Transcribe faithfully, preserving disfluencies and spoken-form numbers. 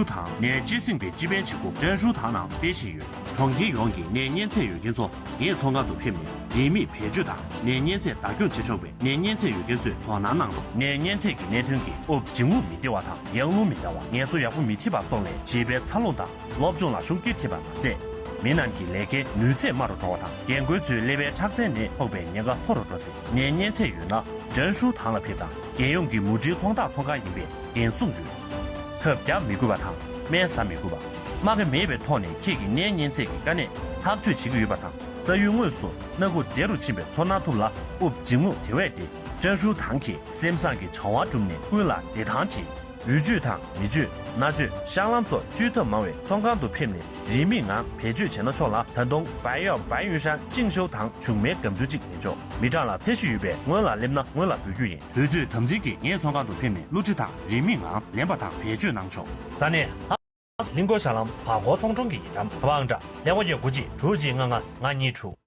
ཧྲུའུ་དང་ནས་སྤྱི་སེམས་པའི་སྤྱི་ཕན་བྱེད་སྒོ་ཀྲན་ཧྲུའུ་དང་ནང་སྤེལ་བཞིན་ཡོད། གྲོང་ཁྱེར་ཡོངས་ཀྱི་ནས་གཉན་ཚད་ཡོད་མཁན་ཚོ་ངའི་ཚོང་ཁང་དུ་ཕེབས་ནས་རིན་མེད་བེད་སྤྱོད་དང་ནས་གཉན་ཚད་བདག་སྐྱོང་བྱེད་ཆོག་པས། ནས་གཉན་ཚད་ཡོད་མཁན་ཚོས་དོ་སྣང་གནང་རོགས། ནས་གཉན་ཚད་ཀྱི་གནད་དོན་གྱིས་དབུགས་འབྱིན་རྔུབ་མི་བདེ་བ་དང་ཡང་རླུང་མི་འདར་བ། ངལ་གསོ་ཡག་པོ་མི་ཐེབས་པ་སོགས་ལས་བྱིས་པའི་འཚར་ལོངས་དང་སློབ་སྦྱོང་ལ་ཤུགས་རྐྱེན་ཐེབས་པ་མ་ཟད། མི་རྣམས་ཀྱི་ལས་ཀའི་ནུས་ཚད་དམའ་རུ་འགྲོ་བ་དང་། རྒན་རྒོན་ཚོའི་ཀླད་པའི་ཁྲག་རྩའི་ནད་ཕོག་པའི་ཉེན་ཁ་མཐོ་རུ་འགྲོ་སྲིད། ནས་གཉན་ཚད་ཡོད་ན་ཀྲན་ཧྲུའུ་དང་ལ་ཕེབས་དང་། རྒྱལ་ཡོངས་ཀྱི་མུ་འབྲེལ་ཚོང་རྟགས་ཚོང་ཁང་ཡིན་པས་འགན་སྲུང་ཡོད། ཁབ་རྒྱག་མི་དགོས་པ་དང་སྨན་ཟ་མི་དགོས་པ། རྨ་ཁ་མེད་པའི་ཐོག་ནས་ཁྱེད་ཀྱི་ནས་གཉན་ཚད་ཀྱི་དཀའ་གནད་ཐག་གཅོད་བྱེད་ཀྱི་ཡོད་པ་དང་། ས་ཡུལ་དངོས་སུ་སྣ་ཁུག་བདེ་རུ་ཕྱིན་པའི་ཚོར་སྣང་ཐུབ་ལ་དབུགས་འབྱིན་རྔུབ་དེ་བས་བདེ། ཀྲན་ཧྲུའུ་དང་གིས་སེམས་བཟང་གི་བྱ་བ་བསྒྲུབས་ནས་ཀུན་ལ་བདེ་ཐང་བྱེད། རུས་བཅུད་དང་མི་བཅུད། སྣ་བཅུད། ཤ་ལམ་སོགས་བཅུད་ཐབས་མང་བའི་ཚོང་ཁང་དུ་ཕེབས་ནས་རིན་མེད་ངང་བེད་སྤྱོད་བྱས་ན་ཆོག་ལ། ད་དུང་བལ་ཡོག་བལ་ཡུན་ཤང་ཅིང་ཤོ་དང་ཆུང་མའི་སྒམ་ཆུང་གཅིག་ལེན་ཆོག་མི་གྲངས་ལ་ཚད་གཞི་ཡོད་པས་སྔོན་ལ་སླེབས་ན་སྔོན་ལ་འབུལ་རྒྱུ་ཡིན། དུས་ཚོད་དམ་འཛིན་གྱིས་ངའི་ཚོང་ཁང་དུ་ཕེབས་ནས་བསླུ་བྲིད་དང་རིན་མེད་ངང་ལེན་པ་དང་བེད་སྤྱོད་གནང་ཆོག་ས་གནས། ཧ་ལིང་ཀོ་ཤ་ལམ་བར་སྐོར་ཚོང་ཁྲོམ་གྱི་ཡི་གམ། ཁ་པར་ཨང་གྲངས་ཀླད་ཀོར་བརྒྱད་དགུ་གཅིག་དྲུག་གཅིག་ལྔ་ལྔ་ལྔ་གཉིས་དྲུག